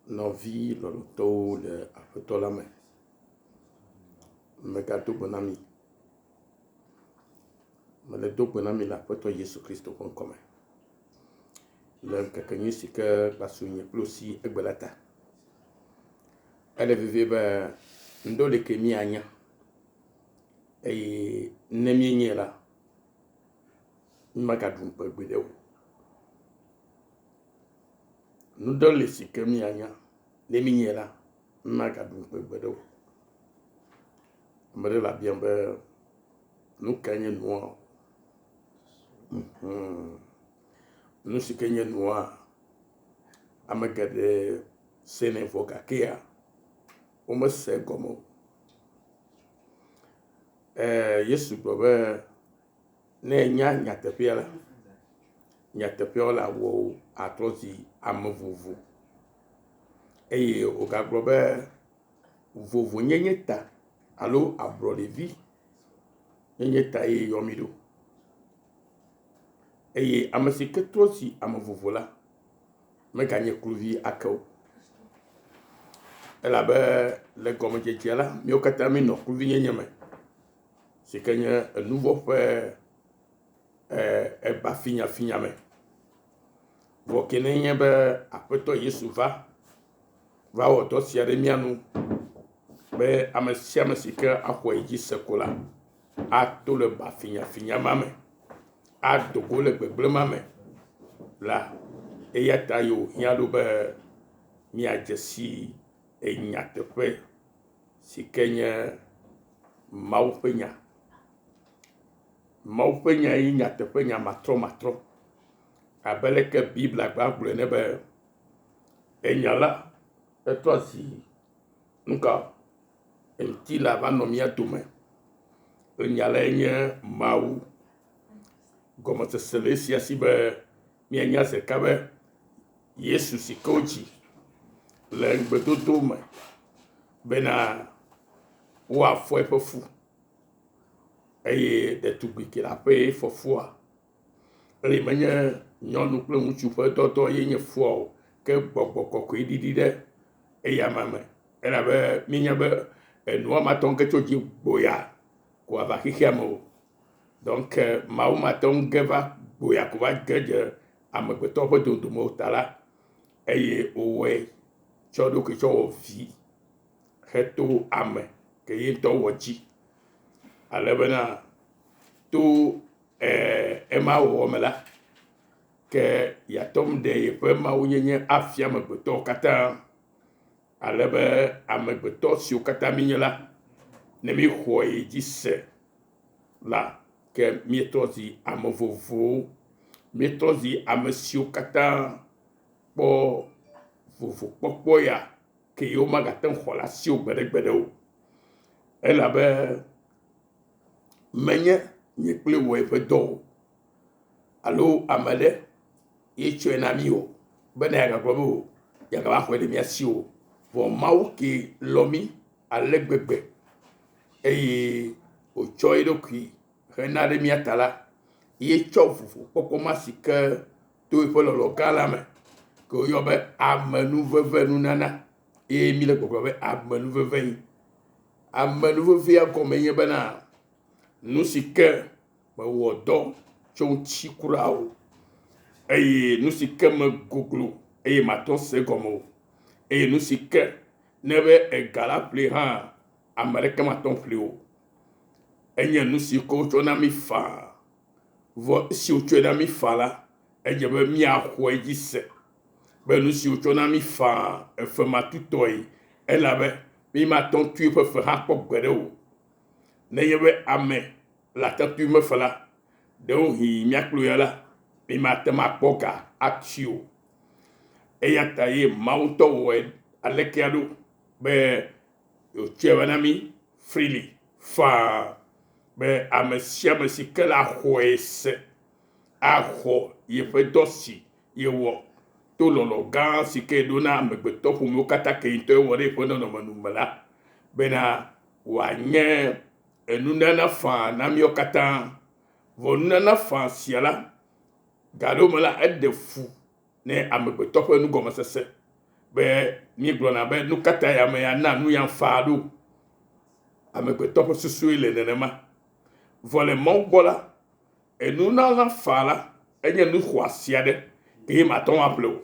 Nɔvi lɔlɔ̃tɔwo le Aƒetɔ la me, megado gbe na mi. Mele do gbe na mi le Aƒetɔ Yesu Kristo ƒe ŋkɔ me. Le ŋkeke nyui si ke gbasu nye kple wò si egbe la ta. Ele vevie be ŋɖewo li ke míanya eye ne míenyae la, mímagaɖu ŋukpe gbeɖe o. Nu ɖewo li si ke míanya, ne míenyae la, mímagaɖu ŋukpe gbeɖe o. Ame ɖe le abiam be, nu kae nye nua? Mhmm, nu si ke nye nua, ame geɖe senɛ vɔ gakea, womese egɔme o. Ɛɛ Yesu gblɔ be, ne ènya nyateƒea la, nyateƒea la wɔ wò atrɔ zi ame vovo. Eye wògagblɔ be vovonyenye ta alo ablɔɖevi nyenye ta ye yɔ mí ɖo. Eye ame si ke trɔ zi ame vovo la, meganye kluvi ake o. Elabe le gɔmedzedzea la, míawo katã míenɔ kluvinyenye me si ke nye enuvɔ̃ ƒe eba finyafinya me. Vɔ ke nenye be Aƒetɔ Yesu va va wɔ dɔ sia ɖe mía nu be ame sia ame si ke axɔ edzi se ko la, ato le ba finyafinya ma me, ado go le gbegblẽ ma me la, eya ta ye wòhiã ɖo be míadze si nyateƒe si ke nye Mawu ƒe nya. Mawu ƒe nya ye nyateƒe nya matrɔmatrɔ. Abe leke Biblia gba gblɔe ene be, enya la etrɔ asi nuka ŋutilã va nɔ mía dome. Enya lae nye Mawu. Gɔmesese le esia si be míanya zi ɖeka be Yesu si ke wodzi le ŋugbedodo me bena woafɔ eƒe fu eye ɖetugbui ke le aƒee fɔ fua. Eye menye nyɔnu kple ŋutsu ƒe dɔdɔ ye nye fua o, ke gbɔgbɔ kɔkɔe ɖiɖi ɖe eyama me elabe míenya be enua mate ŋu ge tso dzi gboya ko ava xexea me o. Donc Mawu mate ŋu ge va gboya ko va ge dze amegbetɔ ƒe dodome o ta la, eye wòwɔe tsɔ eɖokui tsɔ wɔ vi heto ame ke ye ŋutɔ wɔ dzi. Ale bena to ema wɔwɔ me la, ke yeate ŋu ɖe yeƒe mawunyenye afia amegbetɔwo katã. Ale be amegbetɔ siwo katã míenye la, ne míexɔ ye dzi se la, ke míetrɔ zi ame vovovowo. Míetrɔ zi ame siwo katã kpɔ vovokpɔkpɔ ya ke yewomagate ŋu xɔ le asiwò gbeɖegbeɖe o. Elabe menye nye kple wòe ƒe dɔ o alo ame ɖe ye tsɔe na mí o bene yeagagblɔ be o yeagava xɔe ɖe mía si o. Vɔ Mawu ke lɔ̃ mí ale gbegbe eye wòtsɔ eɖokui hena ɖe mía ta la, ye tsɔ vovokpɔkpɔ ma si ke to eƒe lɔlɔ̃ gã la me ke woyɔ be amenuvevenunana eye míle gbɔgblɔm be amenuveve yi. Amenuvevea gɔme nye bena nu si ke mewɔ dɔ tso ŋuti kura o eye nu si ke megoglo eye mate ŋu se egɔme o eye nu si ke ne be ega la ƒli hã ame aɖeke mate ŋu ƒli o. Enye nu si ke wotsɔ na mí faa. Vɔ esi wotsɔe na mí faa la, edze be míaxɔe edzi se be nu si wotsɔ na mí faa efematutɔe elabe mímate ŋu tui eƒe fe hã kpɔ gbeɖe o. Nenye be ame le ate ŋu tui mefe la, ɖewohĩ mía kple ya la, mímate ŋu akpɔ ga atui o. Eya ta ye Mawu ŋutɔ wɔe alekea ɖo be wòtsɔe va na mí freely faa be ame sia ame si ke la xɔe se axɔ yeƒe dɔ si yewɔ to lɔlɔ̃ gã si ke ɖo na amegbetɔ ƒomewo katã ke ŋutɔe wɔ ɖe eƒe nɔnɔme nu me la bena wòanye enunana faa na míawo katã. Vɔ nunana faa sia la, gaɖewo me la, eɖe fu ne amegbetɔ ƒe nugɔmesese. Be míegblɔna be nu ka tae ame ya na nu ya faa ɖo? Amegbetɔ ƒe susue le nenema. Vɔ le Mawu gbɔ la, enunana faa la enye nu xɔasi aɖe eye mate ŋu aƒle o.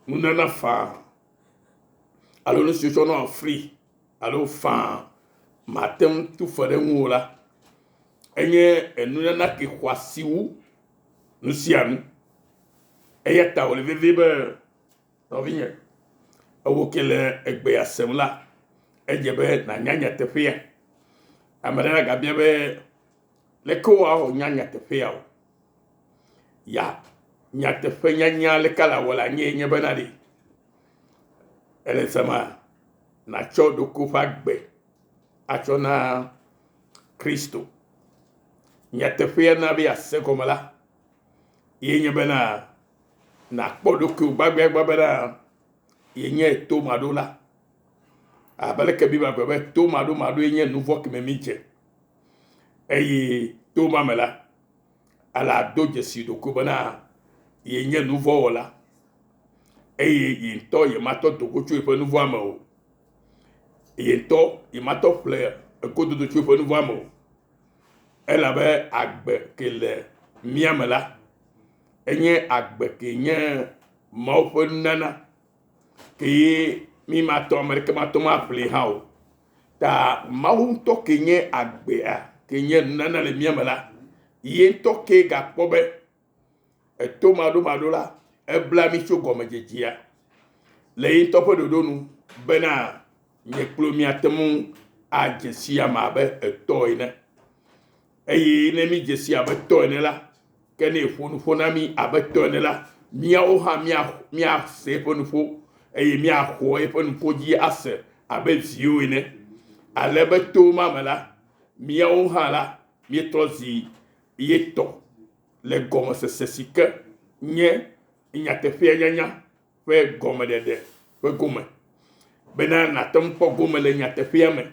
Nunana faa alo nu si wotsɔ nɔa free alo faa mate ŋu tu fe ɖe eŋu o la, enye enunana ke xɔasi wu nu sia nu. Eya ta wòle vevie be nɔvinye, ewò ke le egbea sem la, edze be nànya nyateƒea. Ame aɖe nagabia be, leke woawɔ nya nyateƒea o? Ya, nyateƒe nyanya leke le awɔ le anyie nye bena ɖe, ele sema nàtsɔ ɖokuiwò ƒe agbe atsɔ na Kristo. Nyateƒea na be yease gɔme la, ye nye bena nàkpɔ ɖokuiwò gbagbeagba bena yenye tomaɖola. Abe leke Biblia gblɔ be tomaɖomaɖoe nye nu vɔ̃ keme mídze. Eye to ma me la, ale ado dzesi ɖokuiwò bena yenye nu vɔ̃ wɔla eye ye ŋutɔ yematɔ do go tso yeƒe nu vɔ̃a me o. Ye ŋutɔ yematɔ ƒle egododo tso yeƒe nu vɔ̃a me o. Elabe agbe ke le mía me la, enye agbe ke nye Mawu ƒe nunana ke ye mí matɔ ame ɖeke mate ŋu aƒlee hã o. Ta Mawu ŋutɔ ke nye agbea ke nye nunana le mía me la, ye ŋutɔ ke gakpɔ be eto maɖomaɖo la, ebla mí tso gɔmedzedzea le ye ŋutɔ ƒe ɖoɖo nu bena nye kple míate ŋu adze si ame abe etɔ ene. Eye ne mídze si abe tɔ ene la, ke ne eƒo nuƒo na mí abe tɔ ene la, míawo hã míase eƒe nuƒo eye míaxɔ eƒe nuƒo dzi ase abe viwo ene. Ale be to ma me la, míawo hã la, míetrɔ zi ye tɔ le gɔmesese si ke nye nyateƒea nyanya ƒe gɔmeɖeɖe ƒe gome bena nàte ŋu kpɔ gome le nyateƒea me.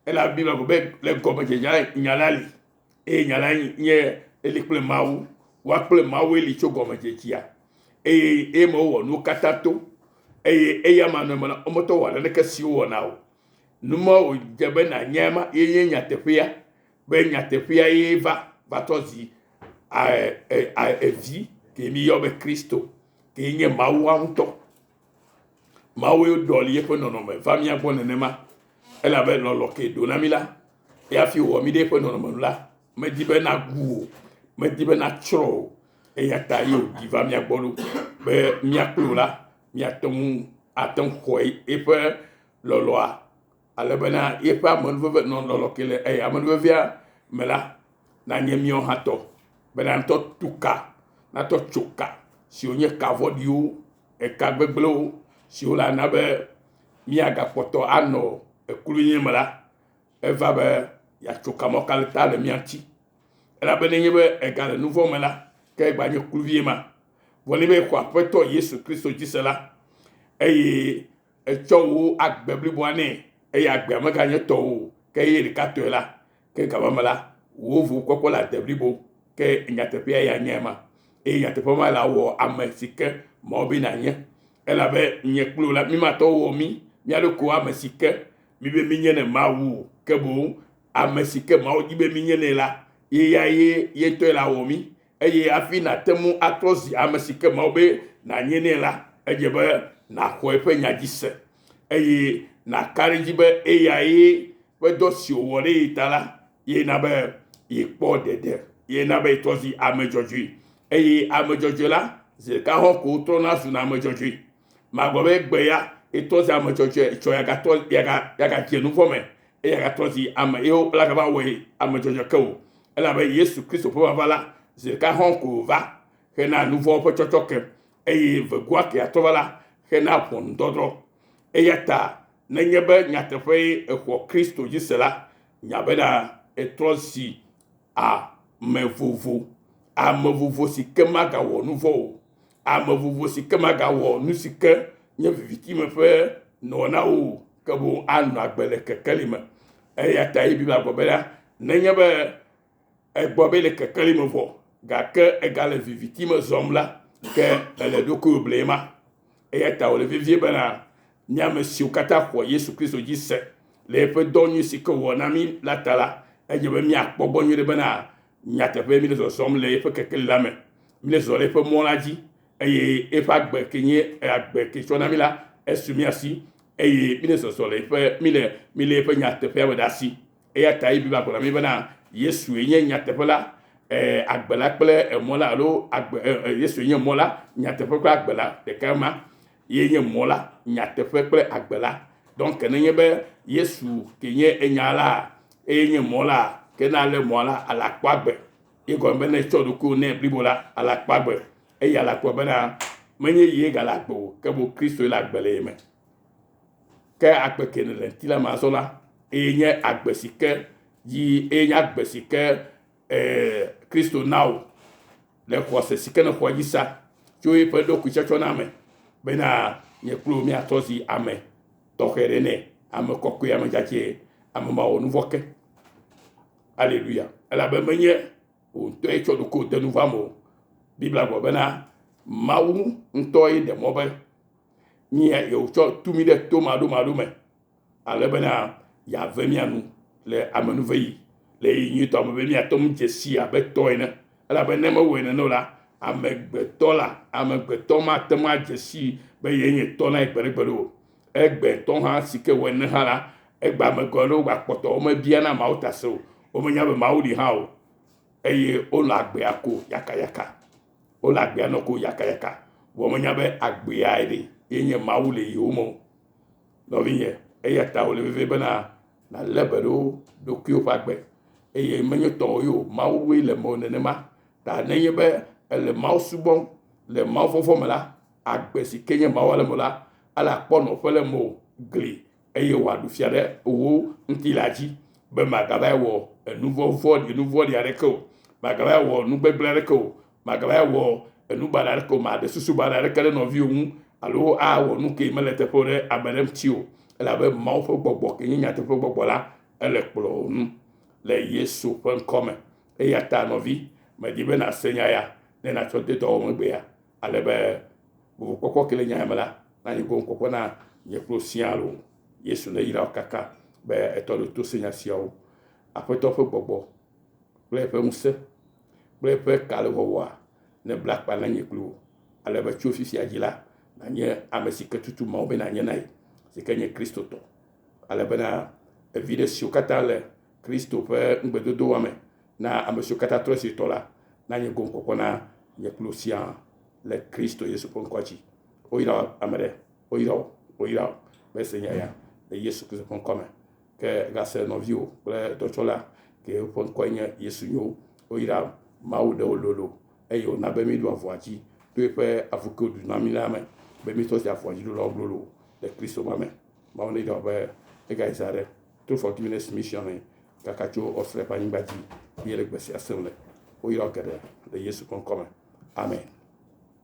Elabe Biblia gblɔ be le gɔmedzedzea nya la li eye nya la nye eli kple Mawu. Woa kple Mawue li tso gɔmedzedzea eye eye me wowɔ nuwo katã to eye eya ma nɔ eme la wometɔ wɔ naneke si wowɔna o. Nu ma wòdze be nànya ema ye nye nyateƒea be nyateƒea ye va va trɔ zi evi ke míyɔ be Kristo ke nye Mawua ŋutɔ. Mawue ɖɔli eƒe nɔnɔme va mía gbɔ nenema elabe lɔlɔ ke ɖo na mí la, ye hafi wòwɔ mí ɖe eƒe nɔnɔme nu la, medi be nagu o, medi be natsrɔ̃ o. Eya ta ye wòɖi va mía gbɔ ɖo be mía kple wò la míate ŋu ate ŋu xɔ eƒe lɔlɔa ale bena yeƒe amenuveve nɔ lɔlɔ ke le eye amenuvevea me la nanye míawo hã tɔ bena ŋutɔ tu ka natɔ tso ka siwo nye ka vɔ̃ɖiwo, eka gbegblẽwo siwo la na be míagakpɔtɔ anɔ eklunye me la, eva be yeatso ka mawo katã le mía ŋuti. Elabe nenye be egale nu vɔ̃ me la, ke egbanye kluvie ma. Vɔ ne be exɔ Aƒetɔ Yesu Kristo dzi se la, eye etsɔ wò agbe bliboa nɛ eye agbea meganye tɔwò o, ke eye ɖeka tɔe la, ke gama me la, wò vokpɔkpɔ le ade blibo. Ke nyateƒea ya nye ema. Eye nyateƒe ma la wɔ ame si ke Mawu be nànye. Elabe nye kple wò la, mímatɔ wɔ mí mía ɖokuiwo ame si ke míbe mínye ne Mawu o. Ke boŋ ame si ke Mawu di be mínye nɛ la, ye ya ye ye ŋutɔe la wɔ mí. Eye hafi nàte ŋu atrɔ zi ame si ke Mawu be nànye nɛ la, edze be nàxɔ eƒe nya dzi se eye nàka ɖe edzi be eyae ƒe dɔ si wòwɔ ɖe ye ta la, ye na be yekpɔ ɖeɖe, ye na be yetrɔ zi ame dzɔdzɔe. Eye ame dzɔdzɔe la, zi ɖeka hɔ̃ ko wotrɔna zuna ame dzɔdzɔe. Magblɔ be egbe ya yetrɔ zi ame dzɔdzɔe, etsɔ yeagatrɔ yeaga yeagadze nu vɔ̃ me eye yeagatrɔ zi ame ye woagava wɔe ame dzɔdzɔe ke o. Elabe Yesu Kristo ƒe vava la, zi ɖeka hɔ̃ ko wòva hena nu vɔ̃wo ƒe tsɔtsɔke eye vegoa ke atrɔ va la hena ʋɔnudɔdrɔ̃. Eya ta nenye be nyateƒee èxɔ Kristo dzi se la, nya bena ètrɔ zi ame vovo, ame vovo si ke magawɔ nu vɔ̃ o, ame vovo si ke magawɔ nu si ke nye viviti me ƒe nuwɔnawo o, ke boŋ anɔ agbe le kekeli me. Eya ta ye Biblia gblɔ bena, nenye be egbɔ be le kekeli me vɔ gake egale viviti me zɔm la, ke ele ɖokuiwò ble ma. Eya ta wòle vevie bena mí ame siwo katã xɔ Yesu Kristo dzi se le eƒe dɔ nyui si ke wòwɔ na mí la ta la, edze be míakpɔ egbɔ nyuie bena nyateƒe míele zɔzɔm le eƒe kekeli la me, míele zɔzɔm le eƒe mɔ la dzi eye eƒe agbe ke nye agbe ke tsɔ na mí la, esu mía si eye míele zɔzɔm le eƒe míele míele eƒe nyateƒea me ɖe asi. Eya ta ye Biblia gblɔ na mí bena Yesue nye nyateƒe la, eh, agbe la kple emɔ la alo agbe eh, eh, Yesue nye mɔ la, nyateƒe kple agbe la ɖeka ma. Ye nye mɔ la, nyateƒe kple agbe la. Donc nenye be Yesu ke nye enya la, eye nye mɔ la, ke na le mɔ la, ale akpɔ agbe. Ye gɔme be ne tsɔ ɖokuiwò nɛ blibo la, ale akpɔ agbe. Eye ale akpɔ bena menye ye gale agbe o, ke boŋ Kristoe le agbe le ye me. Ke agbe ke nèle ŋutilã me azɔ la, eye nye agbe si ke dzi, eye nye agbe si ke eh, Kristo na wò le xɔse si ke nèxɔ edzi sa tso eƒe ɖokuitsɔtsɔ na me bena nye kple wò míatrɔ zi ame tɔxɛ ɖe nɛ, ame kɔkɔe, ame dzadzɛ, ame mawɔ nuvɔ̃ ke. Aleluya. Elabe menye wò ŋutɔe tsɔ ɖokuiwò de nuvɔ̃a me o. Biblia gblɔ bena Mawu ŋutɔe ɖe mɔ be mía yewotsɔ tu mí ɖe tomaɖomaɖo me ale bena yeave mía nu le amenuveɣi le ɣeyiɣi nyuitɔ me be míate ŋu dze sii abe tɔ ene. Elabe ne mewɔe nene o la, amegbetɔ la, amegbetɔ mate ŋu adze sii be yee nye tɔ na ye gbeɖegbeɖe o. Egbetɔ hã si ke wɔe nene hã la, egbea ame geɖewo gakpɔtɔ womebiana Mawu ta se o. Womenya be Mawu li hã o eye wonɔ agbea ko yakayaka. Wole agbea nɔ ko yakayaka. Vɔ womenya be agbea ɖe ye nye Mawu le yewo me o. Nɔvinye, eya ta wòle vevie bena nàlé be ɖe wo ɖokuiwò ƒe agbe eye menye tɔwò ye o, Mawue le mewò nenema. Ta nenye be èle Mawu subɔm le Mawu vɔvɔ̃ me la, agbe si ke nye Mawu le mewò la, ele akpɔ nɔƒe le mewò gli eye wòaɖu fia ɖe wò ŋutilã dzi be màgava wɔ enu vɔvɔ̃ enu vɔ̃ɖi aɖeke o, màgava wɔ nu gbegblẽ aɖeke o, màgava wɔ enu baɖa aɖeke o, màɖe susu baɖa aɖeke ɖe nɔviwò ŋu alo awɔ nu ke mele eteƒe o ɖe ame ɖe ŋuti o. Elabe Mawu ƒe gbɔgbɔ ke nye nyateƒe gbɔgbɔ la, ele kplɔwò nu le Yesu ƒe ŋkɔ me. Eya ta nɔvi, medi be nàse nya ya ne nàtsɔ de dɔwɔwɔ me egbea ale be vovokpɔkpɔ ke le nya ya me la nanyi gomekpɔkpɔ na nye kple wò siaa loo. Yesu neyra wò kaka be etɔ ɖo to se nya siawo. Aƒetɔ ƒe gbɔgbɔ kple eƒe ŋusẽ kple eƒe kalẽwɔwɔa nebla akpa na nye kple wò ale be tso fifia dzi la, nànye ame si ke tutu Mawu be nànye na ye, si ke nye Kristotɔ. Ale bena eviɖe siwo katã le Kristo ƒe ŋugbedodowoa me na ame siwo katã trɔ zi tɔ la, nanye gomekpɔkpɔ na nye kple wò siaa le Kristo Yesu ƒe ŋkɔ dzi. Woyra ame ɖe, woyra wò, woyra wò be se nya ya le Yesu Kristo ƒe ŋkɔ me. Ke gase nɔviwò kple dɔtsɔla ke woƒe ŋkɔe nye Yesu nyo. Woyra Mawu ɖe wò lolo eye wòna be míɖu avɔa dzi to eƒe avu ke wòɖu na mí la me be mítrɔ zi avɔa dzi ɖulawo blolo le Kristo ma me. Mawu neyra wò be egayi zã ɖe. True Forgiveness Mission kaka tso Australia ƒe anyigba dzi ye le gbe sia sem le. Woyra wò geɖe le Yesu ƒe ŋkɔ me. Amen.